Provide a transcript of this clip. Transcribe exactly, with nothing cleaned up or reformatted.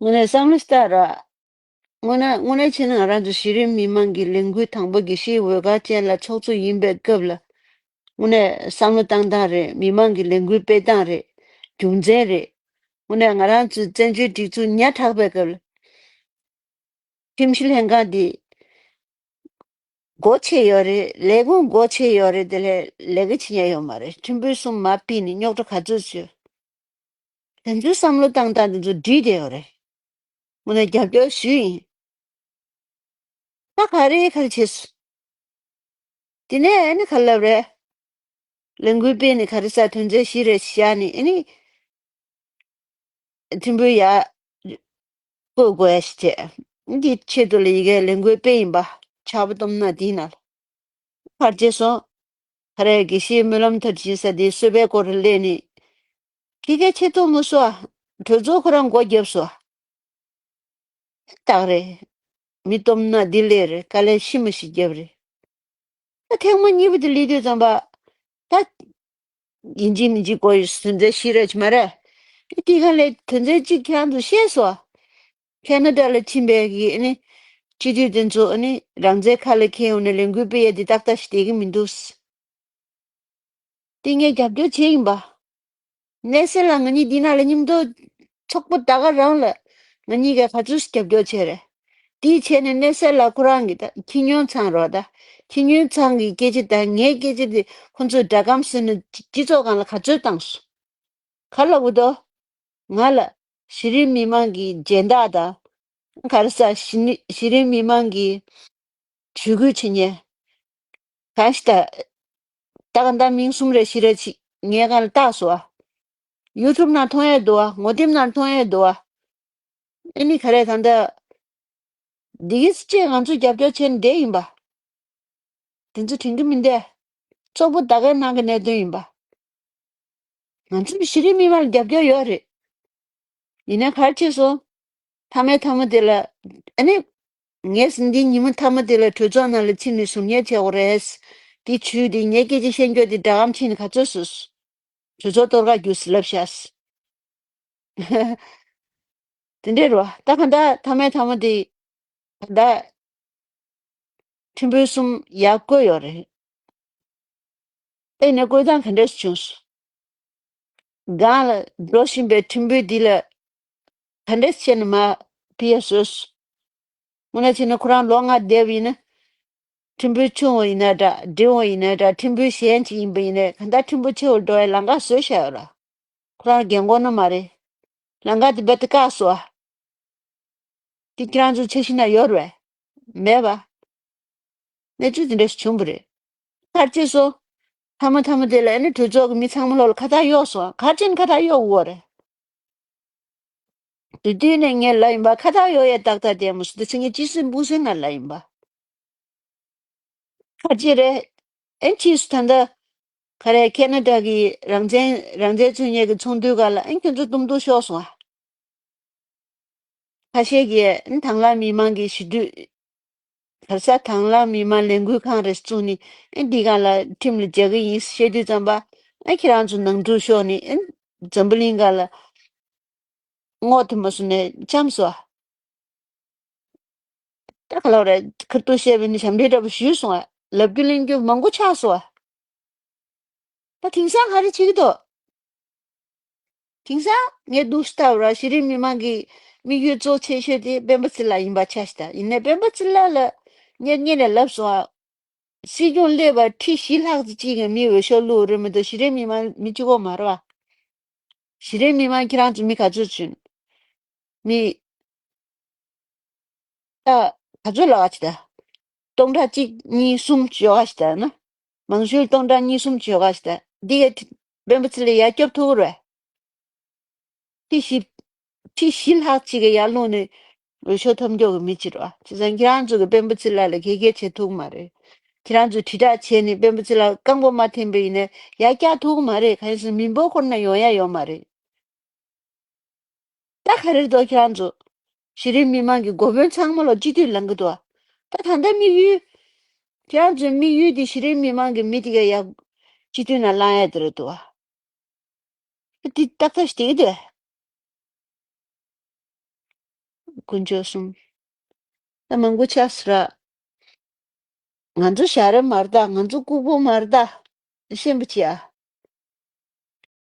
དངོས་གནས་བསམ་བློ་ལྟར་ར། དངོས་གནས་དངོས་གནས་བྱས་ན་ང་རང་ཚོ་གཞི་རིམ་མི་མང་གི་ལས་འགུལ་དང་པོ་དགེ་བཤེས་འོས་སྒར་ཅན་ལ་ཚོགས་གཙོ་ཡིན་པའི་སྐབས་ལ། དངོས་གནས་བསམ་བློ་བཏང་སྟངས་རེད། མི་མང་གི་ལས་འགུལ་སྤེལ་སྟངས་རེད། རྒྱུ་མཚན་རེད། དངོས་གནས་ང་རང་ཚོའི་བཙན་བྱོལ་སྒྲིག་འཛུགས་ཉག་ཕྲ་བའི་སྐབས་ལ། ཁྲིམས་ཞིབ་ལྷན་ཁང་འདི་སྒོ་ཕྱེ་ཡོད་རེད། ལས་ཁུངས་སྒོ་ཕྱེ་ཡོད་རེད། དེ་ལས་ལས་ཀ་བྱེད་ཡ་ཡོད་མ་རེད། ཁྲིམས་དཔོན་གསུམ་མར་ཕུད་ནས་རྙོག་དྲ་ག་ཚོད་བཟོས། དེ་ཚོའི་བསམ་བློ་བཏང་སྟངས་དེ་ཚོ་འགྲིག་བསྡད་ཡོད་རེད། དངོས་གནས་རྒྱབ་སྐྱོར་ཞུས་ཡིན། ད་ག་རེ་ག་རེ་བྱས་སོང་། དེ་ནས་ཨ་ནི་ག་ལབ་རེད། ལས་འགུལ་སྤེལ་ནས་ག་རེ་ཟེར་དོན་ཚན་བཞི་རེ་བཞག་ནས་ཨ་ནི། ཐིམ་ཕུའི་ཡ། བཀོད་དགོས་ཞེས་བྱས། འདི་ཆེད་དུ་ལ་ཡི་གེ་ལས་འགུལ་སྤེལ་ཡིན་པ། ཕྱག་པོ་སྟོབས་ན་འདི་ན། ཕར་བྱས་སོང་། ཁ་རས་དགེ་བཤེས་སྨོན་ལམ་མཐར་ཕྱིན་ས་དེའི་གསོལ་བའི་སྐོར་ལ་སླེབས་ནས། ཁྱི་སྐད་ཆེ་ཐུབ་མི་སོ། གྲོས་ཚོགས་ཁོ་རང་སྒོ་བརྒྱབ་སོ། སྟག་རེད། མི་སྟོབས་ན་འདི་ལས་རེད། དཀའ་ལས་ཤི་མ་ཤི་བརྒྱབ་རེད། ད་ཐེངས་མ་གཉིས་པ་དེ་སླེབས་དུས་ཙམ་པ། ད། ཡིན་གཅིག་མིན་གཅིག་གོ་ཡི་དོན་ཚན་བཞི་རེ་ཅིག་མ་རེད། ཨེ་དེ་ག་ལས་དོན་ཚན་གཅིག་ཁྱེད་རང་ཚོ་ཤེས་སོ། ཁེ་ན་ཌ་ལ་ཕྱིན་པའི་གི་ཨ་ནི། སྤྱི་འཐུས་དེ་ཚོ་ཨ་ནི་རང་བཙན་ཁ་ལ་འཁྱེར་ཡོང་ནས་ལས་འགུལ་སྤེལ་ཡ་འདི་ཏག་ཏག་ཞིག་བསྡད་ཀྱི་མི་འདུག་དེ་ངས་རྒྱབ་སྐྱོར་བྱས་ཡིན་པ། གནས་ཚུལ་ལ་ང་གཉིས་འདི་ན་ལ་མཉམ་དུ་ཚོགས་པ་ད་ག་རང་ལ་ང་གཉིས་ཀས་ག་ཚོད་རྒྱབ་སྐྱོར་བྱས་རེད། དེའི་ཆེད་ནས་གནས་ཚུལ་ལ་ཁོ་རང་གི་ད་ཁྱི་སྨྱོན་ཚང་རོགས་ད། ཁྱི་སྨྱོན་ཚང་གི་སྐད་ཆ་དང་ངའི་སྐད་ཆ་དེ་ཁོ་ཚོས་སྒྲ་སྒམ་ཟིན་ནས་སྤྱི་ཚོགས་སྒང་ལ་ག་ཚོད་བཏང་སོང་། ག་ལ་བུ་དོ། ང་ལ་གཞི་རིམ་མི་མང་གི་སྦྱིན་བདག་དང་། ག་རེ་ཟ་གཞི་ནི་གཞི་རིམ་མི་མང་གི་ཇུས་འགོད་བྱེད་མཁན། གང་ཞིག་ད། ད་ག་ད་མིང་གསུམ་རེ་བཞི་རེ་ཅིག་ངའི་སྒང་ལ་བཏགས་སོ། ཡུ་ཊུབ་ནང་མཐོང་ཡས་འདུག་བ། ངོ་དེབ་ནང་མཐོང་ཡས་འདུག་བ། ཨེ་ནི་ག་རེ་ད་ལྟ། འདི་གི་ཅེས་ང་ཚོས་རྒྱབ་སྐྱོར་བྱས་ནས་བསྡད་ཡིན་པ། དེ་ཚོ་དྲན་གི་མི་འདུག་ཚོགས་པ་ད་གའི་ནང་གི་གནད་དོན་ཡིན་པ། ང་ཚོ་གཞི་རིམ་མི་མང་ལ་རྒྱབ་སྐྱོར་ཡོད་རེད། ཡིན་ན་ག་རེ་བྱས་སོང་། མཐའ་མའི་མཐའ་མ་དེ་ལ། ཨ་ནི། ངས་འདི་ཉིན་མོ་མཐའ་མ་དེ་ལ་གྲོས་ཚོགས་ནང་ལ་ཕྱིན་ནས་ཟུར་ཉན་བྱེད་དགོས་རེད། འདི་ཇུས་འདི་ངའི་སྐད་ཆ་བཤད་རྒྱུ་འདི་སྒྲ་སྒམ་ཕྱིན་ནས་ག་ཚོད་སོང་། གྲོས་ཚོགས་གཏོར་ཁ་རྒྱུགས་ཟེར་ལབ་ཤག་དེ་འདྲས་རོ། ད་ག་ད་མཐའ་མའི་མཐའ་མ་དེ། ད། ཁྲིམས་དཔོན་གསུམ་ཡར་བསྐོས་ཡོད་རེད། ཨེ་ནས་བསྐོས་སྟངས་ག་འདྲས་བྱུང་སོང་། སྒང་ལ་འགྲོ་བཞིན་པའི་ཁྲིམས་དཔོན་འདི་ལ་ག་འདྲས་བྱས་ནས་མར་ཕུད་ཡ་བཟོས་སོང་། དངོས་གནས་བྱས་ན་ཁོ་རང་ལོ་ལྔ་བསྡད་པ་ཡིན་ན། ཁྲིམས་དཔོན་ཆུང་བ་ཡིན་ན་འདྲ། འབྲིང་བ་ཡིན་ན་འདྲ། ཁྲིམས་དཔོན་གཞན་ཅིག་ཡིན་པ་ཡིན་ནའི་གང་ལྟར་ཁྲིམས་དཔོན་ཆེ་བར་འགྲོ་བའི་ལམ་ཁ་བཟོས་བཞག་ཡོད་ར། ཁོ་རང་རྒན་གོག་ནི་མ་རེད། ལམ་ཁ་དེ་རྦད་དེ་བཀག་སོང་ཨ། དེ་ཁྱེད་རང་ཚོ་འཆར་གཞི་ན་ཡོད་རེད་པས། མེད་པ། གནས་ཚུལ་དེ་འདྲ་ཞིག་བྱུང་བ་རེད། ག་རེ་བྱས་སོང་། མཐའ་མ་མཐའ་མ་དེ་ལ་ཨ་ནི་གྲོས་ཚོགས་ཀྱི་མི་ཚང་མ་ལོག་ལ་ཁ་བཏགས་གཡོགས་སོང་། ག་རེ་བྱས་ནས་ཁ་བཏགས་གཡོགས་དགོས་རེད། དེ་དུས་ནས་ངས་ལབ་ཡིན་པ། ཁ་བཏགས་གཡོགས་ཡས་ཏག་ཏག་བསྡད་མ་སོང་། དེ་ཚོ་ངས་ཅི་སེམས་སྤུ་སེམས་ནང་ལབ་ཡིན་པ། ག་རེ་བྱས་རེད། ཨེ་ཕྱིས་སུ་ད་ལྟ། ག་རེ་ཁེ་ན་ཌ་གི་རང་བཙན་རང་བཙན་རྩོད་མཁན་གྱི་ཚོགས་འདུའི་སྒང་ལ་ཨེ་ཁྱོད་ཚོ་གཏུམ་གཏུམ་ཤོར་སོང་ཨ། ཁ་ཤས་ཀྱིས་ཨེ་དང་བླངས་མི་མང་གི་ཞི་དུལ། ག་རེ་ཟ་དང་བླངས་མི་མང་ལས་འགུལ་ཁང་རེ་བཙུགས་ནས་ཨེ་འདི་སྒང་ལ་ཁྲིམས་ལ་རྒྱག་གི་ཡིན་བཤད་དུས་ཙམ་པ། ཨེ་ཁྱེད་རང་ཚོ་ནང་འཁྲུག་ཤོར་ནས་ཨེ་འཛམ་བུ་གླིང་སྒང་ལ་རྔོག་ཐུབ་མ་སོང་ནས་འཁྱམས་སོང་ཨ། ད་ག་ལོག་རེད། ཁ་ཐུག་བཤད་པ་ནི་ཞབས་འདྲེན་འདྲ་པོ་ཞུས་སོང་ཨ། ལབ་རྒྱུ་གླེང་རྒྱུ་མང་པོ་ཆགས་སོང་ཨ། ད་དེང་སང་ག་རེ་བྱེད་ཀྱི་འདུག་དེང་སང་ངས་འདུག་སེ་ལྟ་བ་ར། གཞི་རིམ་མི་མང་གི་དམིགས་ཡུལ་གཙོ་ཆེ་ཤོས་དེ་སྤེན་པ་ཚེ་ལགས་ཡིན་པ་ཆགས་ཤག་ད་ཡིན་ནའི་སྤེན་པ་ཚེ་ལགས་ལ་ངས་སྔོན་ནས་ལབ་སོང་ཨ། སྲིད་སྐྱོང་སླེབས་པར་ཁྲི་བཞི་ལྷག་ཙམ་གཅིག་གིས་མི་འོས་ཤོག་བླུགས་རེད་མ་གཏོགས་གཞི་རིམ་མི་མང་མི་གཅིག་པོ་མ་རེད་བ། གཞི་རིམ་མི་མང་ཁྱེད་རང་ཚོ་མི་ག་ཚོད་བྱུང་། མི། ད་ག་ཚོད་ལབ་ཀྱི་ད། སྟོང་ཕྲག་གཅིག་གཉིས་གསུམ་ཡོད་ཀྱི་ད་ན། མང་ཤོས་སྟོང་ཕྲག་གཉིས་གསུམ་ཡོད་ཀྱི་ད། འདི་ག་སྤེན་པ་ཚེ་ལ་ཡར་སྐྱོབ་ཐུབ་རེད། ཁྲི་བཞི། ཁྲི་བཞི་ལྷག་ཅིག་གིས་ཡར་བླངས་ནས་འོས་ཤོག་ཐོབ་མགྱོགས་ཀྱི་མི་ཅིག་རེད་བ། བྱས་ཙང་ཁྱེད་རང་ཚོ་གིས་སྤེན་པ་ཚེ་ལགས་ལ་གད་སྐད་བྱེད་ཐུབ་ཀྱི་མ་རེད། ཁྱེད་རང་ཚོས་དྲིལ་བསྒྲགས་བྱས་ནས་སྤེན་པ་ཚེ་ལགས་རྐང་པ་མ་འཐེན་པ་ཡིན་ན་ཡར་བཀྱག་ཐུབ་ཀྱི་མ་རེད། གང་ཡིན་ཟེར་ན་མི་འབོར་ཁོ་ན་ཡོང་ཡ་ཡོད་མ་རེད། ད་ག་རེ་འདུག་ཁྱེད་རང་ཚོ། གཞི་རིམ་མི་མང་གི་འགོ་དཔོན་ཚང་མ་ལ་སྤྱི་འཐུས་ལངས་ཀྱི་འདུག་ད་ད་ལྟ་དམིགས་ཡུལ། ཁྱེད་རང་ཚོའི་དམིགས་ཡུལ་དེ་གཞི་རིམ་མི་མང་གི་མི་དེ་ག་ཡ། སྤྱི་འཐུས་ནང་ལངས་ཡ་དེ་རེད་འདུག་ད་དེ་ཏག་ཏག་ཞིག་བསྡད་ཀྱི་འདུག་དཀོན་མཆོག་གསུམ། ད་མང་པོ་ཆགས་སོང་ར། ང་ཚོ་ཞ་ར་མ་རེད་ད། ང་ཚོ་ལྐུགས་པ་མ་རེད་ད། ཤེས་པ་བྱས་ཨ།